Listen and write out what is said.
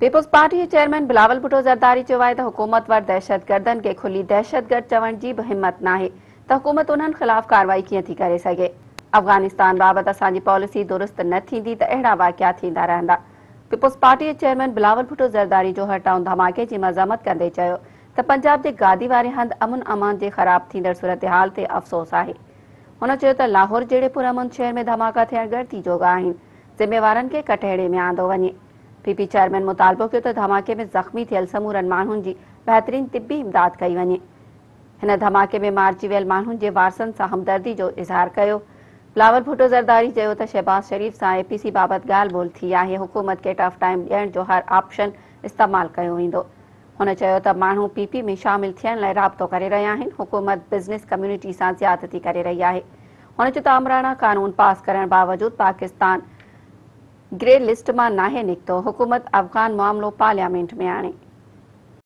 Peoples party جي chairman Bilawal Bhutto Zardari چيو آهي ته حڪومت وٽ دهشتگردن کي کلي دهشتگرد چوڻ جي به همت ناهي ته حڪومت انهن خلاف ڪارروائي ڪيئن ٿي ڪري سگهي، افغانستان بابت اسان جي پاليسي درست نه ٿيندي ته اهڙا واقعا ٿيندا رهندا. پيپلز پارٽي جي چيئرمين بلاول ڀٽو زرداري جوهر ٽائون ڌماڪي جي مذمت ڪندي چيو ته پنجاب جي گادي واري هنڌ امن امان جي خراب ٿيندڙ صورتحال تي افسوس آهي. هن چيو ته لاهور جهڙي پرامن شهر ۾ ڌماڪا ٿيڻ ڳڻتي جوڳا آهن، ذميوارن کي ڪٽهڙي ۾ آندو وڃي. پي پي چيئرمين مطالبو ڪيو ته ڌماڪي ۾ زخمي ٿيل سمورن ماڻهن جي بهترين طبي امداد ڪئي وڃي. هن ڌماڪي ۾ مارجي ويل ماڻهن جي وارثن سان همدردي جو اظهار ڪيو. بلاول ڀٽو زرداري چيو ته شهباز شريف سان اي پي سي بابت ڳالهه ٻولهه ٿي آهي، حڪومت کي ٽف ٽائيم ڏيڻ جو هر آپشن استعمال ڪيو ويندو. هن چيو ته ماڻهو پي پي ۾ شامل ٿيڻ لاء رابطو ڪري رهيا آهن، حڪومت بزنس ڪميونٽي سان زيادتي ڪري رهي آهي. هن چيو ته آمراڻا قانون پاس ڪرڻ باوجود پاڪستان گري لسٽ مان ناهي نڪتو، حڪومت افغان معاملو پارليامينٽ ۾ آڻي.